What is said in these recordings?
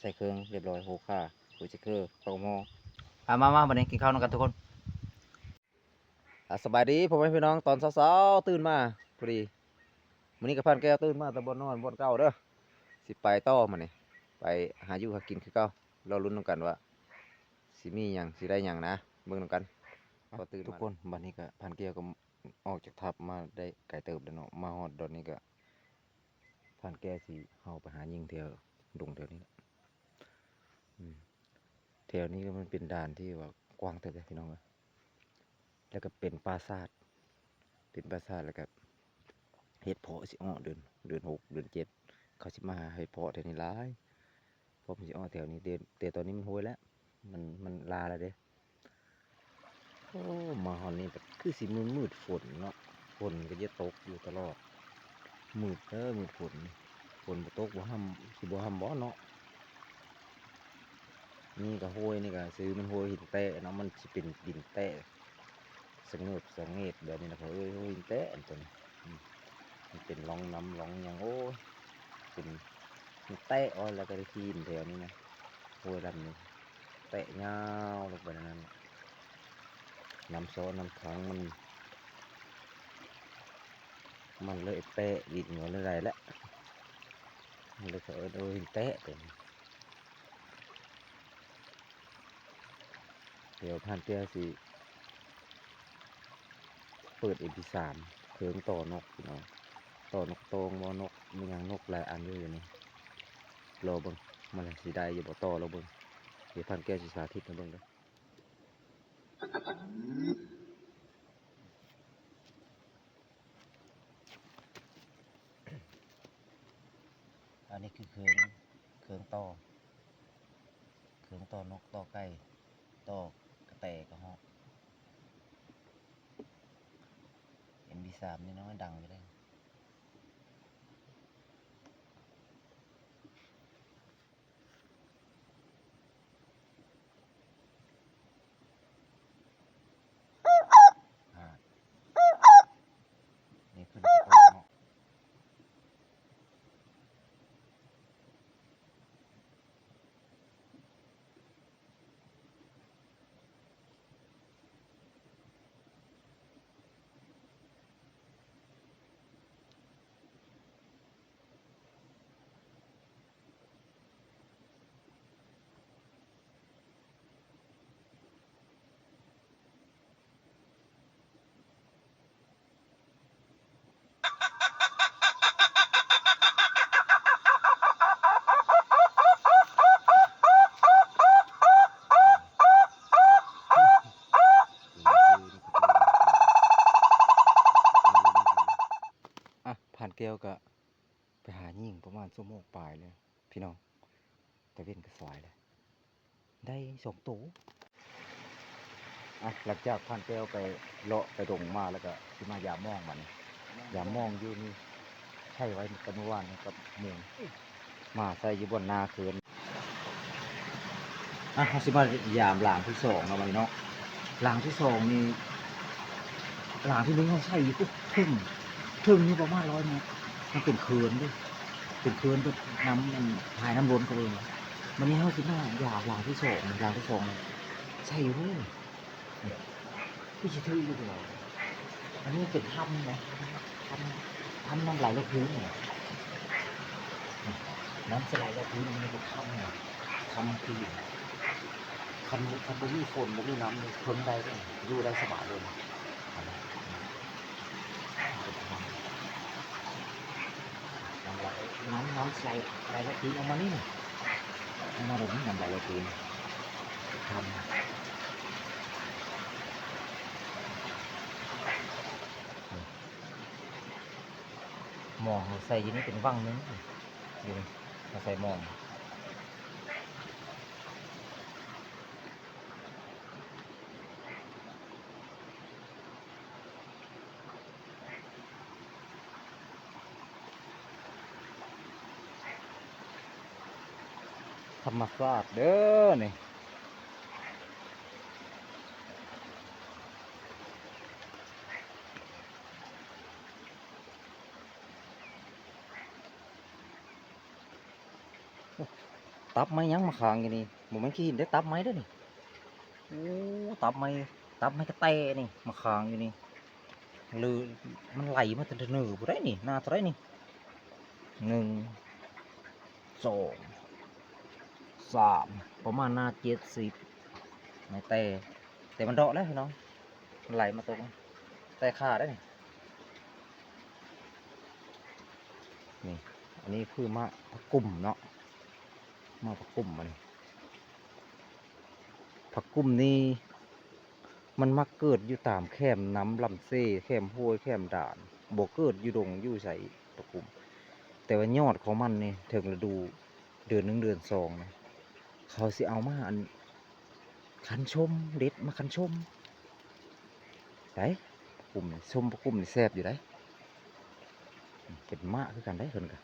ໃສ່ເຄື່ອງຮຽບຮ້ອຍ ໂຮຄາ ໂຮເຈເຄີ ປາກໝໍ. ອ່າ ມາ ມາ ບັດນີ້ກິນເຂົ້ານຳກັນທຸກຄົນ. ອ່າ ສະບາຍດີພໍ່ແມ່ພີ່ນ້ອງ ຕອນເຊົ້າໆຕື່ນມາພໍດີ. ມື້ນີ້ກໍພານແກ້ວຕື່ນມາແຕ່ບ່ອນນອນບ່ອນເກົ່າເດີ ຊິໄປຕໍ່ມື້ນີ້ ໄປຫາຢູ່ຫາກິນຄືເກົ່າ. ລໍລຸ້ນນຳກັນວ່າຊິມີຫຍັງ ຊິໄດ້ຫຍັງນະ ເບິ່ງນຳກັນ. ພໍຕື່ນມາ ທຸກຄົນ ບັດນີ້ກໍພານແກ້ວກໍອອກຈາກທັບມາໄດ້ໄກເຕີບແລ້ວເນາະ ມາຮອດດອນນີ້ກໍ ພານແກ້ວຊິເຮົາໄປຫາຍິງແຖວດົງແຖວນີ້ແຫຼະ. ອືມ ແຖວນີ້ກໍມັນເປັນດ່ານທີ່ວ່າກວ້າງເຕີບເດ້ພີ່ນ້ອງເອີຍ ແລ້ວກໍເປັນປ່າສາດ ເປັນປ່າສາດ ແລ້ວກໍເຫັດເຜາະຊິອອກເດືອນ ເດືອນຫົກ ເດືອນເຈັດ ເຂົາຊິມາຫາເຫັດເຜາະແຖວນີ້ຫຼາຍ. ເພາະມັນຊິອອກແຖວນີ້ເດ້ ແຕ່ຕອນນີ້ມັນໂຮຍແລ້ວ ມັນ ມັນລາແລ້ວເດ້. ໂອ້ ມາຮອດນີ້ແບບຄືຊິມືດໆ ຝົນເນາະ ຝົນກໍຈະຕົກຢູ່ຕະຫຼອດ ມືດເດີ ມືດຝົນ ຝົນບໍ່ຕົກບໍ່ຮ່ຳ ຊິບໍ່ຮ່ຳບໍ່ເນາະ. ນີ້ກໍໂຮຍ ນີ້ກໍຊື່ມັນໂຮຍຫີນແຕະເນາະ ມັນຊິເປັນດິນແຕະ ສະເຫງີບສະເຫງີບແບບນີ້ນະ ເອີຍ ໂຮຍຫີນແຕະອັນຕົວນີ້. ອືມ ມັນເປັນຮ່ອງນ້ຳຮ່ອງຫຍັງ ໂອ້ຍ ເປັນ ມັນແຕະອອກແລ້ວກໍໄດ້ຂີ້ດິນແຖວນີ້ນະ ໂຮຍລຳນີ້ ແຕະຍາວລົງໄປໃນນັ້ນ ນ້ຳຊໍນ້ຳຂັງມັນ ມັນເລີຍແປະດິນຢູ່ໃນໃດແຫຼະ ມັນເລີຍເຂົາເອີ້ນໂຮຍຫີນແຕະຕົວນີ້. ດຽວພານແກ້ວຊິເປີດເອັມພີສາມ ເຄື່ອງຕໍ່ນົກພີ່ນ້ອງ ຕໍ່ນົກໂຕ້ງບໍ່ ນົກມີຫຍັງ ນົກຫຼາຍອັນຢູ່ ຢູ່ນີ້ ລໍເບິ່ງມັນຊິໄດ້ຢູ່ບໍ່ ຕໍ່ລອງເບິ່ງ. ດຽວພານແກ້ວຊິສາທິດໃຫ້ເບິ່ງເດີ. ອັນນີ້ຄືເຄື່ອງ ເຄື່ອງຕໍ່ ເຄື່ອງຕໍ່ນົກຕໍ່ໄກ່ ຕໍ່ກະແຕກະຮອກ ເອັມພີສາມ ນ້ອຍໆ ດັງຢູ່ເດ້. ອ່າ ນີ້ຂຶ້ນກະໂປງເນາະ. ອ່ະ ພານແກ້ວກະໄປຫາຍິງປະມານຊົ່ວໂມງປາຍແລ້ວພີ່ນ້ອງ ຕາເວັນກໍສາຍແລ້ວ ໄດ້ສອງໂຕ. ອ່ະ ຫຼັງຈາກພານແກ້ວໄປເລາະໄປດົງມາແລ້ວກໍຊິມາຢາມມອງບັດນີ້ ຢາມມອງຢູ່ນີ້ ໃຊ້ໄວ້ແຕ່ມື້ວານນີ້ກັບໝູ່ ມາໃສ່ຢູ່ບ່ອນໜ້າເຂື່ອນ. ອ່ະ ເຮົາຊິມາຢາມລາງທີສອງເນາະ ບັດນີ້ເນາະ ລາງທີສອງນີ້ ລາງທີໜຶ່ງເຮົາໃສ່ຢູ່ເທິງ ເທິງນີ້ປະມານຮ້ອຍແມັດ ມັນເປັນເຂື່ອນເດ້ ເປັນເຂື່ອນແບບນ້ຳ ອັນ ຫາຍນ້ຳລົ້ນເຂົາເອີ້ນ. ບັດນີ້ເຮົາຊິມາຢາມລາງທີສອງ ລາງທີສອງນີ້ໃສ່ຢູ່ເດີ. ຄືຊິຖືກຢູ່ດອກ ອັນນີ້ເປັນຖ້ຳນະ ຖ້ຳ ຖ້ຳນ້ຳໄຫຼລົງພື້ນນະ ນ້ຳຊິໄຫຼລົງພື້ນ ມັນເປັນຖ້ຳນະ ຖ້ຳທີ່ ຄັນ ຄັນບໍ່ມີຝົນ ບໍ່ມີນ້ຳນີ້ ເພິ່ງໄດ້ເດ້ ຢູ່ໄດ້ສະບາຍເລີຍ. ນ້ຳໄຫຼ ນ້ຳ ນ້ຳໃສ ໄຫຼລະຕີອອກມານີ້ ອອກມາແບບນີ້ ນ້ຳໄຫຼລະຕີທຳ ໝໍເຮົາໃສ່ຢູ່ນີ້ເປັນວັງໜຶ່ງ ຢູ່ນີ້ເຮົາໃສ່ໝໍ. ທຳມະຊາດເດີນີ້. ໂອ້ ຕັບໄມ້ຫຍັງມາຄ້າງຢູ່ນີ້? ບໍ່ແມ່ນຂີ້ຫີນເດ້ ຕັບໄມ້ເດ້ນີ້. ໂອ້ ຕັບໄມ້ ຕັບໄມ້ກະແຕນີ້ມາຄ້າງຢູ່ນີ້. ຫຼື ມັນໄຫຼມາແຕ່ເໜີພຸ້ນໃດນີ້ ໜ້າເທົ່າໃດນີ້? ໜຶ່ງ ສອງ ສາມ ປະມານໜ້າເຈັດສິບ ໄມ້ແຕ ແຕ່ມັນເດາະແລ້ວພີ່ນ້ອງ ໄຫຼມາຕົກ ແຕ່ຂາໄດ້ນີ້. ນີ້ ອັນນີ້ຄືໝາກຜັກກຸມເນາະ ໝາກຜັກກຸມອັນນີ້. ຜັກກຸມນີ້ມັນມັກເກີດຢູ່ຕາມແຄມນ້ຳລຳເຊ ແຄມຫ້ວຍ ແຄມດານ ບໍ່ເກີດຢູ່ດົງຢູ່ໃສ ຜັກກຸມ. ແຕ່ວ່າຍອດຂອງມັນນີ້ເຖິງລະດູເດືອນໜຶ່ງເດືອນສອງນະ ເຂົາຊິເອົາມາອັນ ຄັນຊົມ ເດັດມາຄັນຊົມໄດ໋. ຜັກກຸມນີ້ ຊົມຜັກກຸມນີ້ແຊບຢູ່ໄດ໋. ເປັນໝາກຄືກັນໄດ໋ເພິ່ນກະ.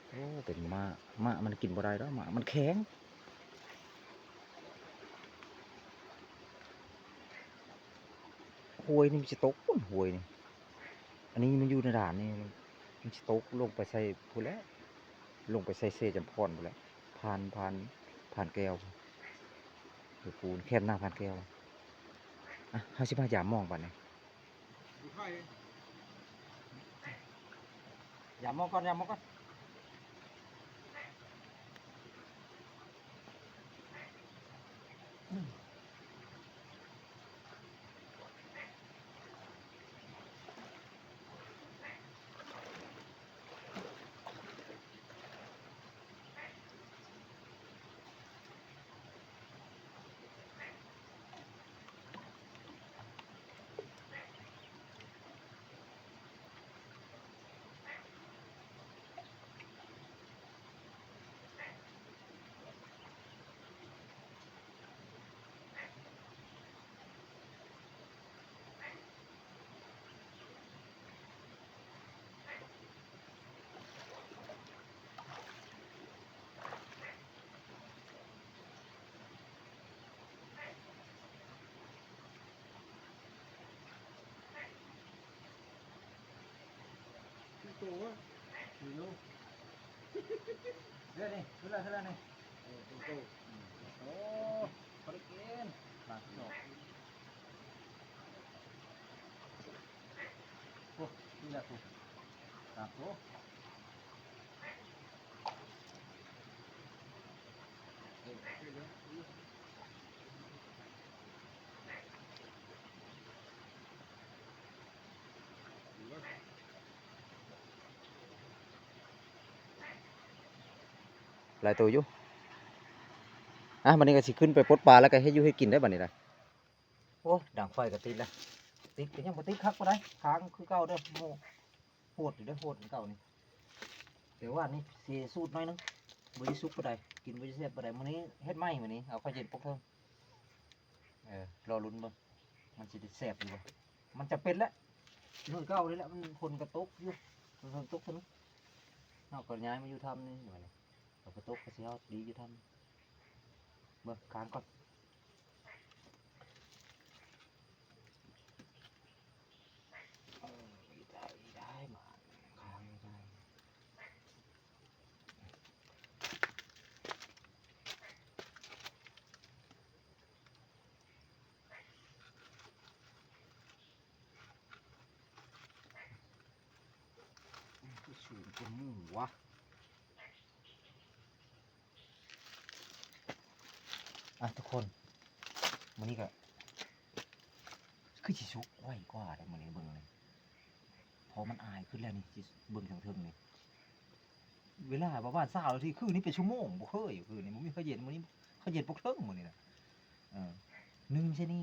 ໂອ້ ເປັນໝາກ ໝາກມັນກິນບໍ່ໄດ້ດອກ ໝາກມັນແຂງ. ຫ້ວຍນີ້ມັນຊິຕົກພຸ້ນ ຫ້ວຍນີ້. ອັນນີ້ມັນຢູ່ໃນດ່ານນີ້ ມັນ ມັນຊິຕົກລົງໄປໃສ່ພຸ້ນແຫຼະ ລົງໄປໃສ່ເຊຈຳພອນພຸ້ນແຫຼະ ຜ່ານ ຜ່ານ ຜ່ານແກ້ວ ຢູ່ປູນ ແຄມນາຜ່ານແກ້ວ. ອ່ະ ເຮົາຊິມາຢາມມອງບາດນີ້. ຢາມມອງກ່ອນ ຢາມມອງກ່ອນ. ໂຕວະ ໂຕ ເດ້ນີ້ ຂຶ້ນແລ້ວ ຂຶ້ນແລ້ວນີ້ ເອີ ໂຕ ໂຕ ອືມ ໂຕ ພໍໄດ້ກິນ ມາ ໂຕ ໂອ້ ນີ້ແຫຼະ ໂຕ ສາມໂຕ. ຫຼາຍໂຕຢູ່. ອ່ະ ບັດນີ້ກໍຊິຂຶ້ນໄປປົດປາ ແລ້ວກໍເຮັດຢູ່ເຮັດກິນໄດ້ບັດນີ້ນະ. ໂອ້ ດັງໄຟກໍຕິດແລ້ວ ຕິດກໍຍັງບໍ່ຕິດຄັກປານໃດ ຄ້າງຄືເກົ່າເດີ້. ໂອ້ ໂຫດຢູ່ເດ້ ໂຫດຄືເກົ່ານີ້ ແຕ່ວ່ານີ້ຊິສູດໜ້ອຍໜຶ່ງ ບໍ່ໄດ້ສຸກປານໃດ ກິນບໍ່ໄດ້ແຊບປານໃດ. ມື້ນີ້ເຮັດໃໝ່ ມື້ນີ້ເອົາເຂົ້າເຢັນປົກເທິງ. ເອີ ລໍລຸ້ນເບິ່ງ ມັນຊິໄດ້ແຊບຢູ່ບໍ່? ມັນຈຳເປັນແຫຼະ ມື້ເກົ່ານີ້ແຫຼະ ມັນ ຝົນກໍຕົກຢູ່ ຝົນຕົກເທື່ອໜຶ່ງ ເຮົາກໍຍ້າຍມາຢູ່ຖ້ຳນີ້ ບາດນີ້ ຝົນຕົກກໍຊິເຮົາດີຢູ່ຖ້ຳ. ເບິ່ງ ຄ້າງກ່ອນ. ເອີ ໄດ້ ໄດ້ ມາ ຄ້າງໄດ້. ມັນຄືສູງກວ່າໝູ່ວະ. ອ່ະ ທຸກຄົນ ມື້ນີ້ກໍຄືຊິສຸກໄວກວ່າເດ້ ມື້ນີ້ເບິ່ງນີ້ ເພາະມັນອາຍຂຶ້ນແລ້ວນີ້ ຊິເບິ່ງທາງເທິງນີ້ ເວລາປະມານຊາວນາທີ ຄືນີ້ເປັນຊົ່ວໂມງ ບໍ່ເຄີຍ ຄືນີ້ບໍ່ມີເຄີຍເຢັນ ມື້ນີ້ເຄີຍເຢັນປົກເທິງ ມື້ນີ້ນະ ເອີ ໜຶ່ງຊະນີ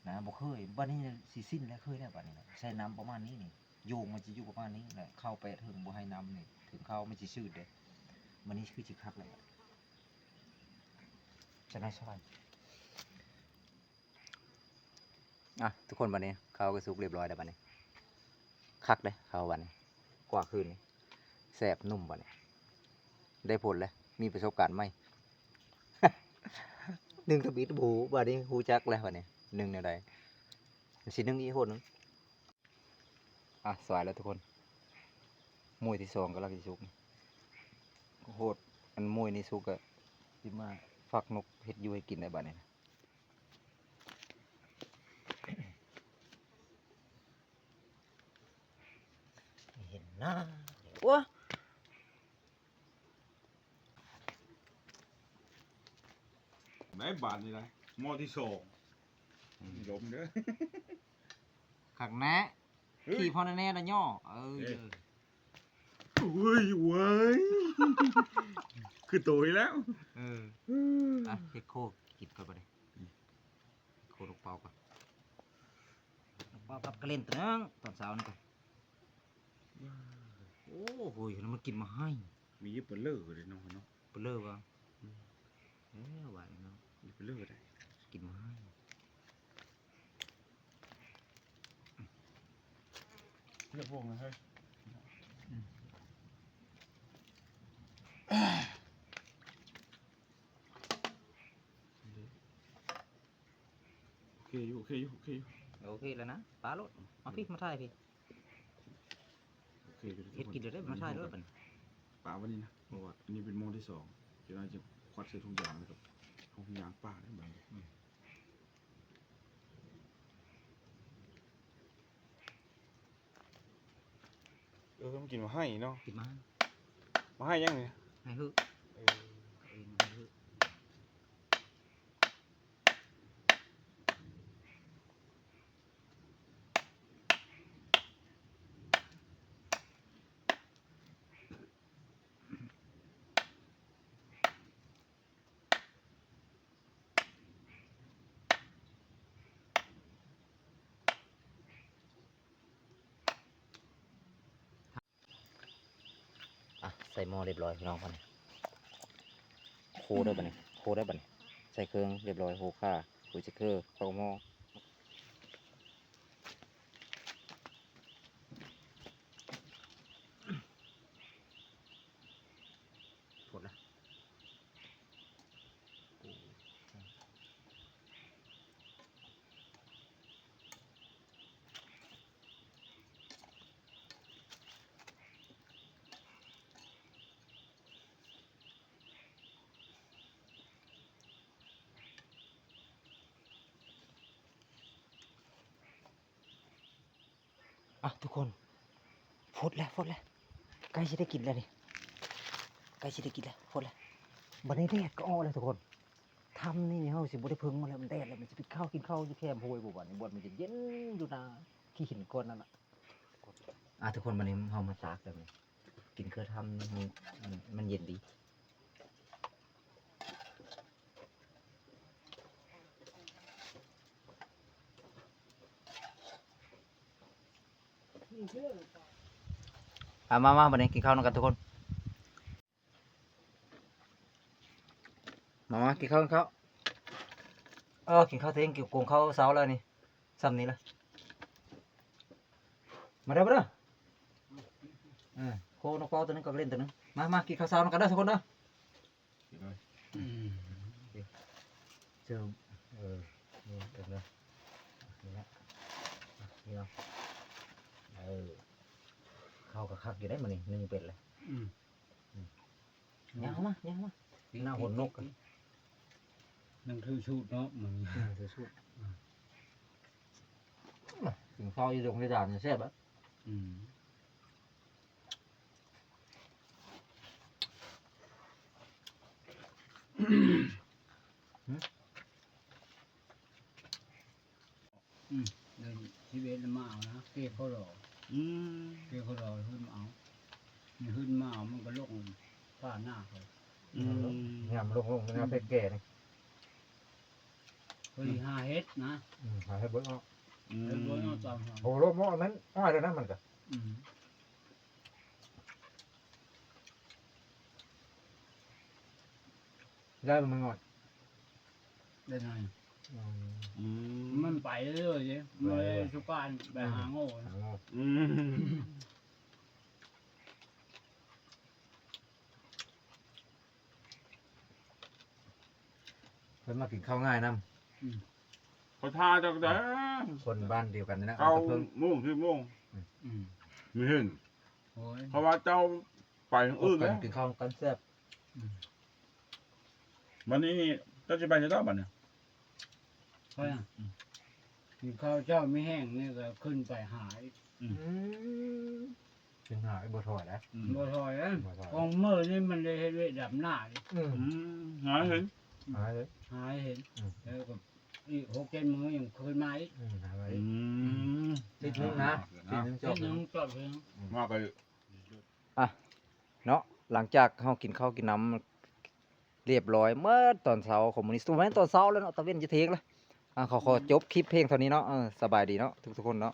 ນະ ບໍ່ເຄີຍ ບັດນີ້ຊິຊິນແລ້ວ ເຄີຍແລ້ວ ບັດນີ້ນະ ໃສ່ນ້ຳປະມານນີ້ນີ້ ໂຍງມັນຊິຢູ່ປະມານນີ້ແຫຼະ ເຂົ້າໄປເຖິງບໍ່ໃຫ້ນ້ຳນີ້ ເຖິງເຂົ້າມັນຊິຊືດເດ້. ບັດນີ້ຄືຊິຄັກແລ້ວ ສະບາຍ ສະບາຍ. ອ່ະ ທຸກຄົນ ບັດນີ້ເຂົ້າກໍສຸກຮຽບຮ້ອຍແລ້ວ ບັດນີ້ຄັກເດ້ ເຂົ້າບັດນີ້ ກວ່າຄືນນີ້ ແຊບ ນຸ້ມ ບັດນີ້ ໄດ້ຜົນແລ້ວ ມີປະສົບການໃໝ່ ໜຶ່ງທຳອິດ ບໍ່ຮູ້ ບັດນີ້ຮູ້ຈັກແລ້ວ ບັດນີ້ໜຶ້ງແນວໃດ ຊິໜຶ້ງອີກໂຫດໜຶ່ງ. ອ່ະ ສວາຍແລ້ວທຸກຄົນ ໝ່ວຍທີສອງກຳລັງຊິສຸກ ໂຫດ ອັນໝ່ວຍນີ້ສຸກກໍ ຊິມາຟັກນົກເຮັດຢູ່ໃຫ້ກິນໄດ້ບາດນີ້ນະ. ເຫັນໜ້າ ໂອ້ ໄດ້ບາດນີ້ໄດ້ ໝໍ້ທີສອງ ລົມເດີ ຄັກແນ່ ເຮີ້ຍ ຂີ່ພໍແນ່ໆລະຍໍ້ ເອີ ເອີ ໂອ້ຍ ໂອ້ຍ ຄືໂຕອີກແລ້ວ ເອີ ອ່ະ ເຮັດໂຄກິນກ່ອນບາດນີ້ ໂຄນົກເປົ້າກ່ອນ ນົກເປົ້າກັບກະເລັນໂຕໜຶ່ງ ຕອນເຊົ້ານີ້ກໍ ໂອ້ໂຫຍ ແລ້ວມັນກິນໝາກໄຮ ມີຢູ່ເປີເລີເດ້ເນາະ ເນາະ ເປີເລີວະ ອືມ ເອີ ວ່າແລ້ວເນາະ ມີເປີເລີໄດ້ ກິນໝາກໄຮ ເລືອກພວກນັ້ນເຮີ້ຍ ອືມ ໂອເຄຢູ່ ໂອເຄຢູ່ ໂອເຄຢູ່ ໂອເຄແລ້ວນະ ປາໂລດ ມາພີ້ ມາຖ່າຍພີ້ ໂອເຄຢູ່ ເຮັດກິນເລີຍເດີ ມາຖ່າຍໂລດບັດນີ້ ປາບັດນີ້ນະ ເພາະວ່າອັນນີ້ເປັນໝໍ້ທີສອງ ຈະໜ້ອຍຈະຄວັດໃສ່ຖົງຢາງ ແລ້ວກໍເອົາຖົງຢາງປາໄດ້ບັດນີ້ ອືມ ເອີ ມັນກິນໝາກໄຮເນາະ ກິນໝາກໄຮ ໝາກໄຮຫຍັງນີ້ ໄຮຫຶ ເອີ ເອີ ໄຮຫຶ. ອ່ະ ໃສ່ໝໍ້ຮຽບຮ້ອຍພີ່ນ້ອງ ບັດນີ້ ໂຄເດີບັດນີ້ ໂຄເດີບັດນີ້ ໃສ່ເຄື່ອງຮຽບຮ້ອຍ ໂຄຂ່າ ໂຄຈັກເຄີ ເຂົ້າໝໍ້ ໂພດລະ ອ່ະ ທຸກຄົນ ຟົດແລ້ວ ຟົດແລ້ວ ໃກ້ຊິໄດ້ກິນແລ້ວນີ້ ໃກ້ຊິໄດ້ກິນແລ້ວ ຟົດແລ້ວ ບັດນີ້ແດດກໍອອກແລ້ວທຸກຄົນ ຖ້ຳນີ້ເຮົາຊິບໍ່ໄດ້ເພິ່ງມັນແລ້ວ ມັນແດດແລ້ວ ມັນຊິໄປເຂົ້າກິນເຂົ້າຢູ່ແຄມໂພຍບໍ່ ບັດນີ້ ບ່ອນມັນຈະເຢັນຢູ່ໜ້າຂີ້ຫີນກ້ອນນັ້ນນະ ອ່ະ ທຸກຄົນ ບັດນີ້ເຮົາມາຕາກແລ້ວນີ້ ກິນເຄືອຖ້ຳ ມັນ ມັນ ມັນເຢັນດີ. ອ່ະ ມາ ມາ ບັດນີ້ກິນເຂົ້ານຳກັນທຸກຄົນ ມາ ມາ ກິນເຂົ້າ ກິນເຂົ້າ ເອີ ກິນເຂົ້າທ່ຽງ ກິນ ກົງເຂົ້າເຊົ້າແລ້ວນີ້ ຊ່ຳນີ້ລະ ມາເດີ ມາເດີ ເອີ ໂຄນົກເປົ້າໂຕໜຶ່ງກັບກະເລັນໂຕໜຶ່ງ ມາ ມາ ກິນເຂົ້າເຊົ້ານຳກັນເດີທຸກຄົນເດີ. ອືມ ເຈີ ເອີ ນີ້ເປັນເດີ ນີ້ລະ ນີ້ເນາະ ເອີ ເຂົ້າກໍຄັກຢູ່ໄດ໋ມື້ນີ້ ໜຶ່ງເປັນແລ້ວ ອືມ ອືມ ຍ່າງເຂົ້າມາ ຍ່າງເຂົ້າມາ ໜ້າຫົນນົກ ໜັງຖືສູດເນາະ ມື້ນີ້ ໜັງຖືສູດ ອືມ ກິນເຂົ້າຢູ່ດົງຢູ່ດານແຊບເດ ອືມ. ອືມ ເດືອນສິບເອັດລະມາເອົານະ ເກເຂົ້າດອກ ອືມ ເກເຂົ້າດອກ ຫຶ້ມເອົາ ມັນຫຶ້ມມາເອົາ ມັນກໍລົງປ່ານາເຂົາ ອືມ ຍາມລົງ ລົງ ຍາມເພັດແກ່ນີ້ ເພິ່ນຫາເຫັດນະ ອືມ ຫາເຫັດເບິ່ງເອົາ ອືມ ເຫັດເບິ່ງເອົາຕາມ ໂອ້ ລົງໝໍ້ແມ່ນອ້ອຍແລ້ວນະ ມັນກໍ ອືມ. ໄດ້ບໍ່ ມັນງອດ ໄດ້ໜ້ອຍ ອືມ ອືມ ມັນໄປເລື້ອຍໆເດ້ ໄປເລື້ອຍໆ ມັນໄປສຸການ ໄປຫາໂງ່ ຫາໂງ່ ອືມ ເພິ່ນມາກິນເຂົ້າງ່າຍນຳ ອືມ ເຂົາຖ້າເຈົ້າກໍໄດ້ ຄົນບ້ານດຽວກັນນີ້ນະ ເກົ້າໂມງ ສິບໂມງ ອືມ ອືມ ມີເຫັນ ໂອ້ຍ ເພາະວ່າເຈົ້າໄປທາງອື່ນແລ້ວ ກິນເຂົ້າກັນແຊບ ອືມ. ບັດນີ້ນີ້ ເຈົ້າຊິໄປໃສຕໍ່ບັດນີ້? ຂ້ອຍ ອືມ ກິນເຂົ້າເຈົ້າມີແຮງນີ້ກໍຂຶ້ນໄປຫາອີກ. ອືມ ອືມ ຂຶ້ນຫາອີກ ບໍ່ຖອຍແລ້ວ. ອືມ ບໍ່ຖອຍແລ້ວ ບໍ່ຖອຍ. ຂອງມື້ນີ້ມັນໄດ້ເຮັດວຽກດຳນາອີກ. ອືມ ອືມ ຫາເຫັນ ຫາເຫັນ ຫາເຫັນ. ອືມ ແລ້ວກໍອີກຫົກເຈັດມື້ຍັງຂຶ້ນມາອີກ. ອືມ ຫາມາອີກ. ອືມ ທິດໜຶ່ງນະ ທິດໜຶ່ງຈອບ ທິດໜຶ່ງຈອບເລີຍ. ອືມ ມາໄປ ອ່ະ ເນາະ ຫຼັງຈາກເຮົາກິນເຂົ້າກິນນ້ຳຮຽບຮ້ອຍເໝິດຕອນເຊົ້າຂອງມື້ນີ້ ບໍ່ແມ່ນຕອນເຊົ້າແລ້ວເນາະ ຕາເວັນຈະເທີງແລ້ວ. ອ່ະ ຂໍ ຂໍ ອືມ ຈົບຄລິບພຽງເທົ່ານີ້ເນາະ. ເອີ ສະບາຍດີເນາະ ທຸກໆຄົນເນາະ.